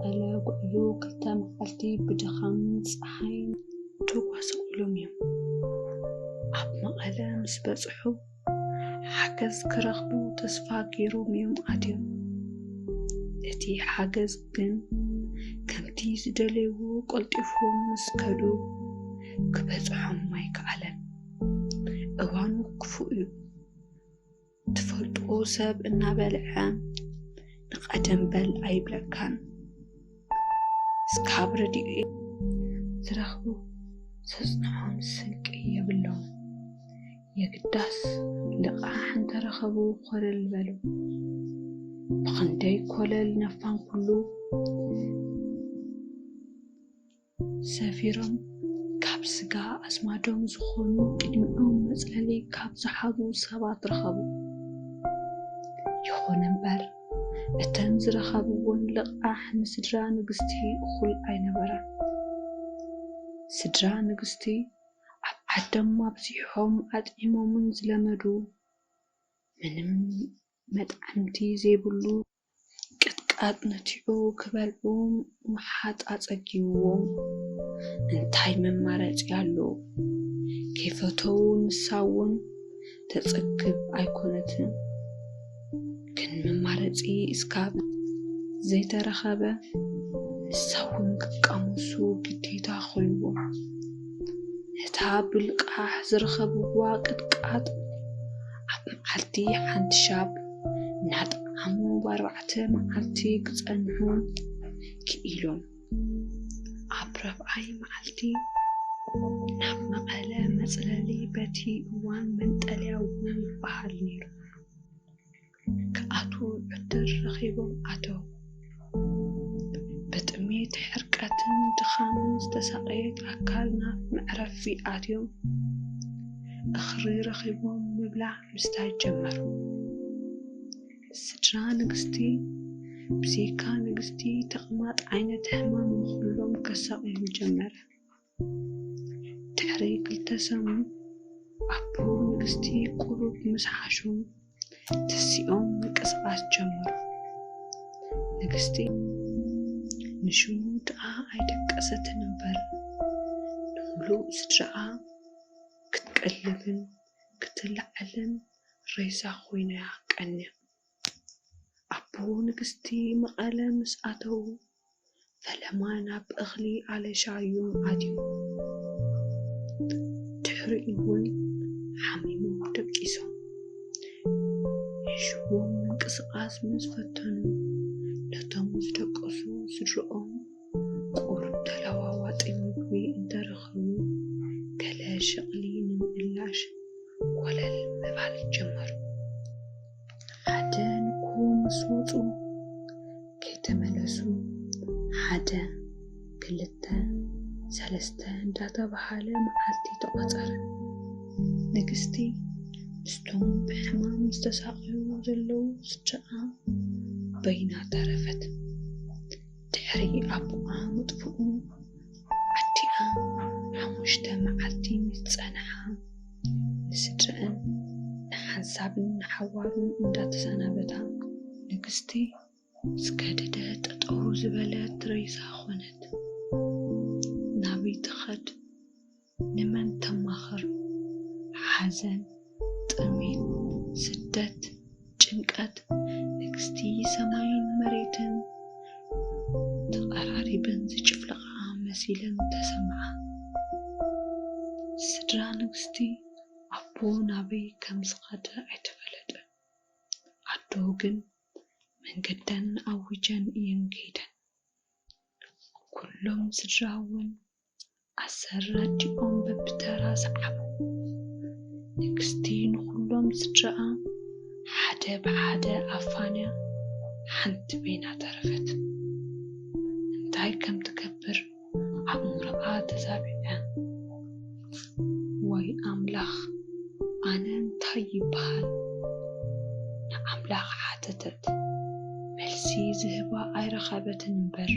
ዝተቐለ ጉዕዞ ክልተ መዓልቲ ብድኻምን ጸሓይን ተጓሳቑሎም እዮም። ኣብ መቐለ ምስ በጽሑ፣ ሓገዝ ክረኽቡ ተስፋ ገይሮም እዮም ኣትዮም። እቲ ሓገዝ ግን ከምቲ ዝደለይዎ ቀልጢፎም ምስ ከዱ፣ ክበጽሖም ኣይከኣለን። እዋኑ ክፉእ እዩ። ትፈልጦ ሰብ እናበልዐ ንቐደም በል ኣይብለካን። እስካብ ረድኤት ዝረኽቡ ዘጽንሖም ስንቂ የብሎም። የግዳስ ልቓሕ እንተረኸቡ ኮለል በሉ። ብኽንደይ ኮለል ነፋን ኩሉ ሰፊሮም ካብ ስጋ ኣዝማዶም ዝኾኑ ቅድሚኦም መጽለሊ ካብ ዝሓዙ ሰባት ረኸቡ። ይኹን እምበር እተን ዝረኸብዎን ልቓሕ ንስድራ ንግስቲ እኹል ኣይነበራን። ስድራ ንግስቲ ኣብ ዓዶም ኣብዚሖም ኣጥዒሞምን ዝለመዱ ምንም መጥዓምቲ ዘይብሉ ቅጥቃጥ ነቲዑ ክበልዑ ምሓጥ ኣጸጊብዎም። እንታይ መማረጺ ኣሎ? ከይፈተዉ ንሳ እውን ተጸግብ ኣይኮነትን። ግን መማረጺ እስካብ ዘይተረኸበ ንሳ እውን ክቃመሱ ግዴታ ኮይንዎም። ነታ ብልቃሕ ዝረኸብዋ ቅጥቃጥ ኣብ መዓልቲ ሓንቲ ሻብ እናጠዓሙ ብኣርባዕተ መዓልቲ ክጸንሑ ክኢሎም። ኣብ ራብዓይ መዓልቲ ናብ መቐለ መጽለሊ በቲ እዋን መንጠልያ እውን ይበሃል ነይሩ። ክኣትዉ ዕድል ረኺቦም ኣተዉ። ብጥሜት፣ ሕርቀትን ድኻምን ዝተሳቐየት ኣካል ናብ መዕረፊ ኣትዮም እኽሪ ረኺቦም ምብላዕ ምስታይ ጀመሩ። ስድራ ንግስቲ ብዘይካ ንግስቲ ተቕማጥ ዓይነት ሕማም ንኹሎም ከሳቕዮም ጀመረ። ድሕሪ ክልተ ሰሙን ኣቦ ንግስቲ ቁሩብ ምስ ሓሹ ተሲኦም ምንቅስቓስ ጀመሩ። ንግስቲ ንሽሙ ደኣ ኣይደቀሰትን እምበር፣ ንምሉእ ስድራኣ ክትቀልብን ክትለዓልን ሬሳ ኮይና እያ ቀንያ። ኣቦ ንግስቲ መቐለ ምስ ኣተዉ፣ ፈለማ ናብ እኽሊ ኣለሻ እዮም ኣትዮም። ድሕሪኡ እውን ሓሚሞም ደቂሶም። ሕሽዎም ምንቅስቓስ ምስ ፈተኑ፣ ነቶም ዝደቀሱ ስድርኦም ቁሩብ ተለዋዋጢ ምግቢ እንተረኸቡ፣ ገለ ሸቕሊ ንምእላሽ ኮለል ምባል ጀመሩ። ሓደ ንግሆ ምስ ወጹ፣ ከይተመለሱ ሓደ፣ ክልተ፣ ሰለስተ እንዳተባሃለ መዓልቲ ተቖጸረ። ንግስቲ ምስቶም ብሕማም ዝተሳቐዩ ዘለዉ ስድራኣ በይና ተረፈት። ድሕሪ ኣቦኣ ምጥፍኡ፣ ኣዲኣ ሓሙሽተ መዓልቲ ምስ ጸንሓ፣ ንስድረአን ንሓንሳብን ንሓዋሩን እንዳተሰናበታ፣ ንግስቲ ዝገደደ ጠጠው ዝበለት ሬሳ ኾነት። ናበይ ትኸድ? ንመን ተማኽር? ሓዘን፣ ጥሜት፣ ስደት፣ ጭንቀት ንግስቲ ሰማይን መሬትን ተቐራሪበን ዝጭፍልቓ መሲለን ተሰምዓ። ስድራ ንግስቲ ኣቦ ናበይ ከም ዝኸደ ኣይተፈለጠን። ኣዶ ግን መንገደን ኣዊጀን እየን ከይደን። ኩሎም ስድራ እውን ኣሰር ኣዲኦም በብተራ ሰዓቡ። ንግስቲ ንኹሎም ስድራኣ ሓደ ብሓደ ኣፋንያ ሓንቲ በይና ተረፈት። እንታይ ከም ትገብር ኣእምሮኣ ተዛቢዐ። ወይ ኣምላኽ፣ ኣነ እንታይ ይበሃል? ንኣምላኽ ሓተተት። መልሲ ዝህባ ኣይረኸበትን እምበር።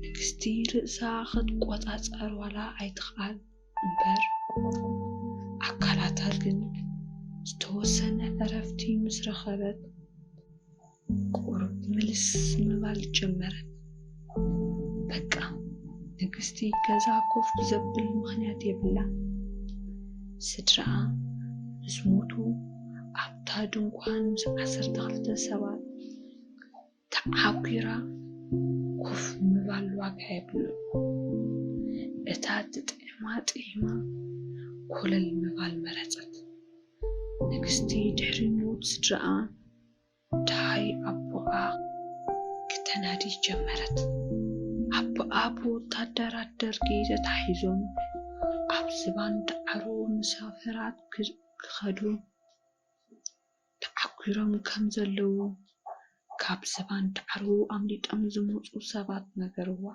ንግስቲ ርእሳ ክትቆጻጸር ዋላ ኣይትኽኣል እምበር፣ ኣካላታ ግን ዝተወሰነ ዕረፍቲ ምስ ረኸበት፣ ቁሩብ ምልስ ምባል ጀመረት። በቃ፣ ንግስቲ ገዛ ኮፍ ዘብል ምኽንያት የብላን። ስድራኣ ምስ ሞቱ፣ ኣብታ ድንኳን ምስ ዓሰርተ ክልተ ሰባት ተዓኲራ ኮፍ ምባል ዋጋ የብሉን። እታ ትጥዕማ ጥዒማ ኮለል ምባል መረጸት። ንግስቲ ድሕሪ ሞት ስድራኣ ደሃይ ኣቦኣ ክተናዲ ጀመረት። ኣቦኣ ብወታደራት ደርጊ ተታሒዞም ኣብ ዝባን ዳዕሮ መሳፍራት ክ-፣ ክኸዱ ተዓኲሮም ከም ዘለዉ ካብ ዝባን ዳዕሮ ኣምሊጦም ዝመጹ ሰባት ነገርዋ።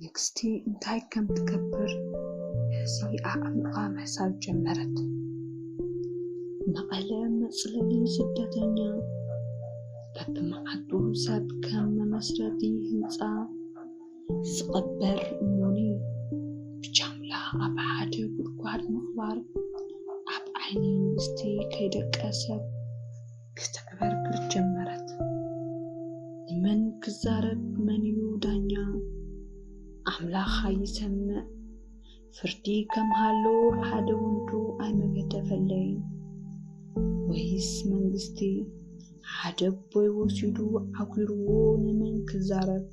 ንግስቲ እንታይ ከም ትገብር ሕዚ ኣዕሚቓ ምሕሳብ ጀመረት። መቐለ መጽለሊ ስደተኛ፣ በብመዓልቱ ሰብ ከም መመስረቲ ህንጻ ዝቕበር እሞኒ ብጃምላ ኣብ ሓደ ጉድጓድ ምቕባር ኣብ ዓይኒ ንግስቲ ከይደቀሰት ክትዕበርብር ጀመረት። ንመን ክዛረብ፣ መን እዩ ዳኛ? ኣምላኽ ኣይሰምዕ፣ ፍርዲ ከም ሃሎ ሓደ ወንዱ ኣይመገደፈለይን። ወይስ መንግስቲ ሓደ ኣቦይ ወሲዱ ዓጒርዎ ንመን ክዛረብ?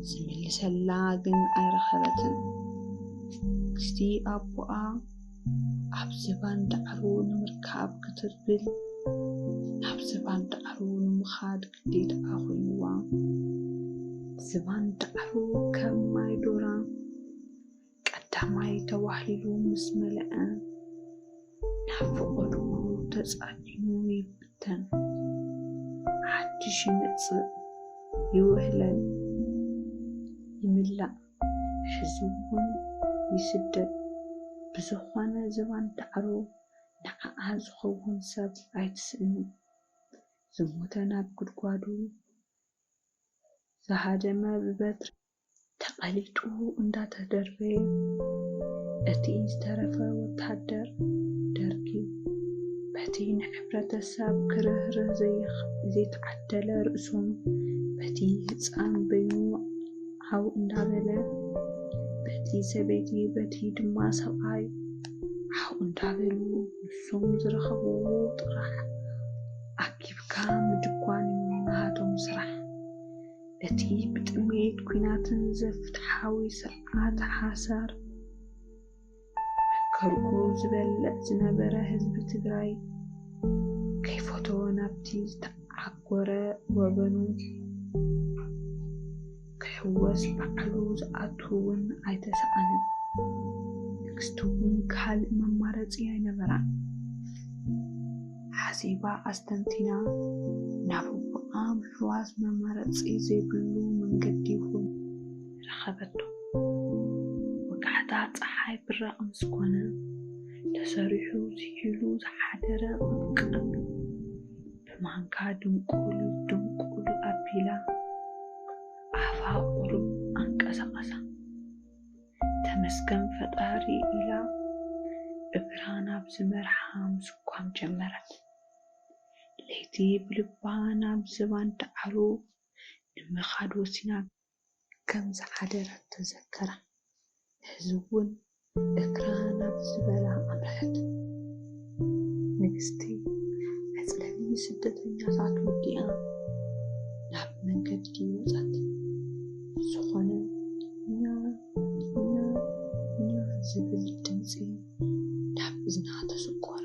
ዝምልሰላ ግን ኣይረኸበትን። ንግስቲ ኣቦኣ ኣብ ዝባን ዳዕሮ ንምርካብ ክትብል ናብ ዝባን ዳዕሮ ንምኻድ ግዴታ ኮይንዋ። ዝባን ዳዕሮ ከም ማይ ዶራ ቀዳማይ ተዋህሊሉ ምስ መለአ ናብ ፈቐድኡ ተጻዒኑ ይብተን። ሓድሽ ይመጽእ፣ ይውህለል፣ ይምላእ። ሕዚ እውን ይስደድ። ብዝኾነ ዝባን ዳዕሮ ንዓኣ ዝኸውን ሰብ ኣይትስእንን። ዝሞተ ናብ ጉድጓዱ፣ ዝሃደመ ብበትሪ ተቐሊጡ እንዳተደርበየ፣ እቲ ዝተረፈ ወታደር ደርጊ በቲ ንሕብረተሰብ ክርህርህ ዘይኽ-፣ ዘይተዓደለ ርእሶም በቲ ህጻን በይኑ ዓው እንዳበለ፣ በቲ ሰበይቲ በቲ ድማ ሰብኣይ ዓው እንዳበሉ ንሶም ዝረኸብዎ ጥራሕ ኣኪብካ ምድኳን እዩ ናሃቶም ስራሕ። እቲ ብጥሜት ኲናትን ዘፍትሓዊ ስርዓት ሓሳር ከርኡ ዝበልዕ ዝነበረ ህዝቢ ትግራይ ከይፈተወ ናብቲ ዝተዓኮረ ወገኑ ክሕወስ ባዕሉ ዝኣቱ እውን ኣይተሰኣነን። ንግስቲ እውን ካልእ መማረፂ ኣይነበራን። ሓሲባ ኣስተንቲና ናብ ኣቦኣ ምሕዋስ መማረፂ ዘይብሉ መንገዲ ኮይኑ ረኸበቶ። ወጋሕታ ፀሓይ ብራቕ ምስ ኮነ፣ ተሰሪሑ ዝሒሉ ዝሓደረ ቅንቅን ብማንካ ድንቁል ድንቁል ኣቢላ ኣፋ ቁሩብ ኣንቀሳቐሳ። ተመስገን ፈጣሪ ኢላ እግራ ናብ ዝመርሓ ምስኳም ጀመረት። ለይቲ ብልባ ናብ ዝባን ዳዕሮ ንምኻድ ወሲና ከም ዝሓደረት ተዘከራ። ሕዚ እውን እግራ ናብ ዝበላ ኣምርሐት። ንግስቲ መጽለሊ ስደተኛታት ወዲኣ ናብ መንገዲ ወጸት። ዝኾነ ኛ ኛ ኛ ዝብል ድምጺ ናብ እዝና ተሰቆረ።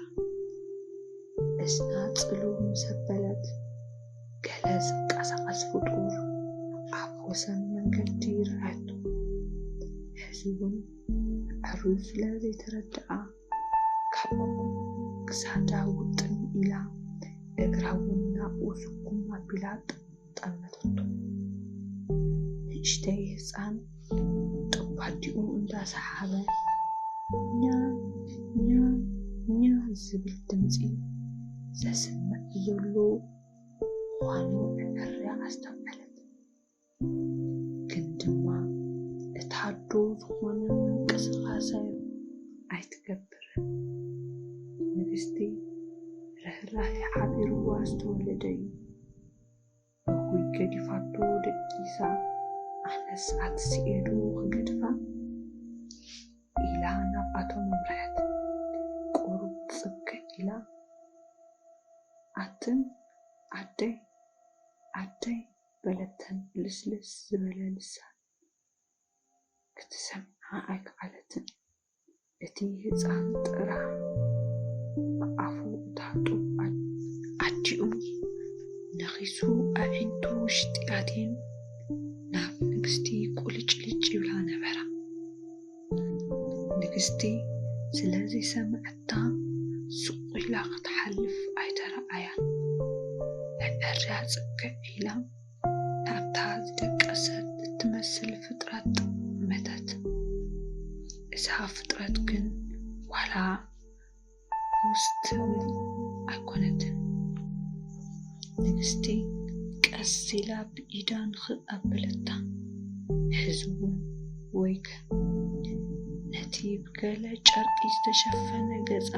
እዝና ጽልው ምስ ኣበለት፣ ገለ ዝንቀሳቐስ ፍጡር ኣብ ወሰን መንገዲ ረኣየቶ። ሕዚ እውን ዕሩብ ስለ ዘይተረድኣ፣ ካብ ክሳዳ ውጥም ኢላ፣ እግራ እውን ናብኡ ስጉም ኣቢላ ጠመተቶ። ንእሽተይ ህፃን ጡብ ኣዲኡ እንዳሰሓበ፣ ኛ ኛ ኛ ዝብል ድምፂ ዘስምዕ ዘሎ ምዃኑ ኣዐርያ ኣስተውዐለት። ግን ድማ እታ ኣዶ ዝኾነ ምንቅስቓስ ኣይትገብርን። ንግስቲ ርህራሄ ሓቢርዋ ዝተወለደ እዩ። እውይ ገዲፋቶ ደቂሳ፣ ኣነስ ኣትስኤ ዶ ክገድፋ? ኢላ ናብኣቶም ኣምርሐት። ቁሩብ ጽግዕ ኢላ፣ ኣትን ኣደይ፣ ኣደይ፣ በለተን ብልስልስ ዝበለ ልሳን። ክትሰምዓ ኣይከኣለትን። እቲ ህጻን ጥራሕ ብኣፉ እታ ጡብ ኣዲኡ ነኺሱ፣ ኣዒንቱ ውሽጢ ኣትየን ናብ ንግስቲ ቁልጭልጭ ይብላ ነበራ። ንግስቲ ስለ ዘይሰምዐታ ስቕ ኢላ ክትሓልፍ ኣይተረኣያን። ብዕርያ ጽግዕ ኢላ ናብታ ዝደቀሰት እትመስል ፍጥረት ጠመተት። እዛ ፍጥረት ግን ዋላ ውስ ትብል ኣይኮነትን። ንግስቲ ቀስ ኢላ ብኢዳ ንኽእ ኣበለታ። ሕዚ እውን ወይ ከ ነቲ ብገለ ጨርቂ ዝተሸፈነ ገጻ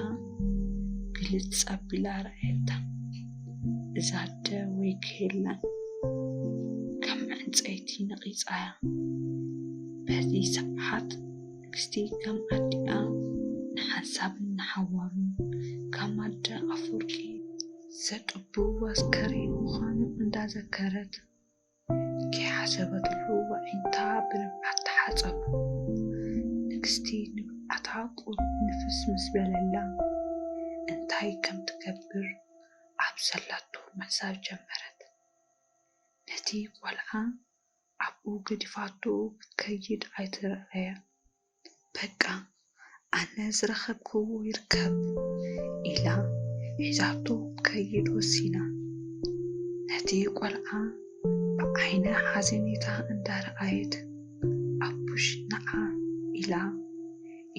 ግልጽ ኣቢላ ረኣየታ። እዛ ኣደ ወይ ከ የላን፣ ከም ዕንጸይቲ ነቒጻ እያ። በዚ ሰዓት ንግስቲ ከም ኣዲኣ ንሓንሳብን ንሓዋሩን ከም ኣደ ኣፍወርቂ ዘጥብው ኣስከሬን ምዃኑ እንዳዘከረት፣ ከይሓሰበትሉ ኣዒንታ ብንብዓት ተሓጸቡ። ንግስቲ ንብዓታ ቁሩብ ንፍስ ምስ በለላ፣ እንታይ ከም ትገብር ኣብ ዘላቶ ምሕሳብ ጀመረት። ነቲ ቆልዓ ኣብኡ ገዲፋቶ ክትከይድ ኣይትረኣያ። በቃ ኣነ ዝረኸብክዎ ይርከብ ኢላ ሒዛቶ ክትከይድ ወሲና። ነቲ ቆልዓ ብዓይነ ሓዘኔታ እንዳረኣየት፣ ኣቡሽ ንዓ ኢላ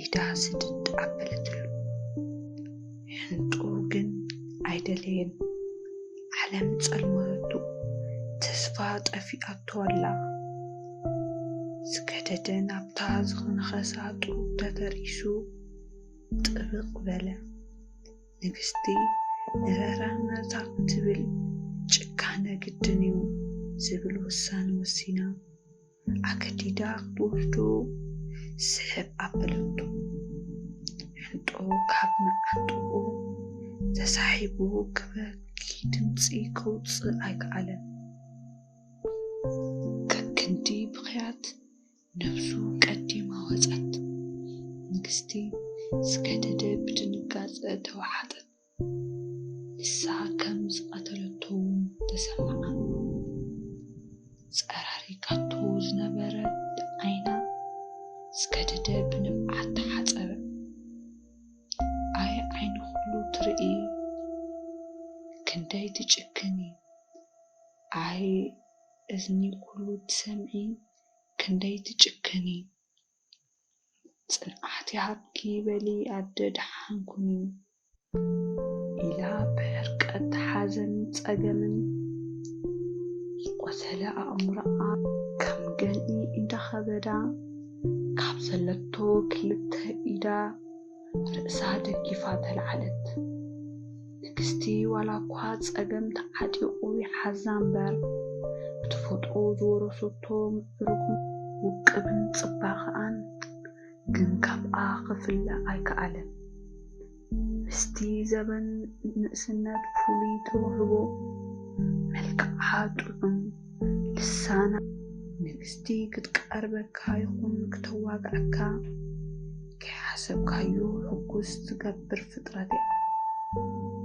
ኢዳ ስድድ ኣበለትሉ። ሕንጡ ግን ኣይደለየን። ዓለም ጸልመተቱ፣ ተስፋ ጠፊኣቶ ኣላ። ዝገደደ ናብታ ዝኸነኸሳ ጡብ ተተርኢሱ ጥብቕ በለ። ንግስቲ ንረራ ናታ ክትብል ጭካነ ግድን እዩ ዝብል ውሳነ ወሲና፣ ኣገዲዳ ክትወስዶ ስሕብ ኣበለቶ። ሕንጦ ካብ መዓንጥኡ ተሳሒቡ ክበኪ ድምፂ ከውፅእ ኣይከኣለን። ከክንዲ ብኽያት ነብሱ ቀዲማ ወፀት። ንግስቲ ዝገደደ ብድንጋፀ ተወሓጠት። ንሳ ከም ዝቐተለቶ እውን ተሰምዓ። ጸራሪጋቶ ዝነበረት ዓይና ዝገደደ ብንብዓት ተሓጸበ። ኣይ ዓይኒ ኩሉ ትርኢ ክንደይ ትጭክኒ፣ ኣይ እዝኒ ኩሉ ትሰምዒ ክንደይ ትጭክኒ። ጽንዓት ይሃብኪ በሊ ኣደ ደሓን ኩኒ ኢላ ብሕርቀት ሓዘንን ጸገምን ዝቖሰለ ኣእምሮኣ ከም ገንኢ እንዳኸበዳ ካብ ዘለቶ ክልተ ኢዳ ርእሳ ደጊፋ ተላዓለት። ንግስቲ ዋላ እኳ ጸገም ተዓጢቑ ይሓዛ እምበር፣ ብተፈጥሮ ዝወረሰቶ ምዕሩግን ውቅብን ጽባቐኣን ግን ካብኣ ክፍለ ኣይከኣለን። ምስቲ ዘበን ንእስነት ፍሉይ ተውህቦ፣ መልክዓ ጥዑም፣ ልሳና ንግስቲ ክትቀርበካ ይኹን ክተዋግኣካ ከይሓሰብካዮ ሕጉስ ትገብር ፍጥረት እያ።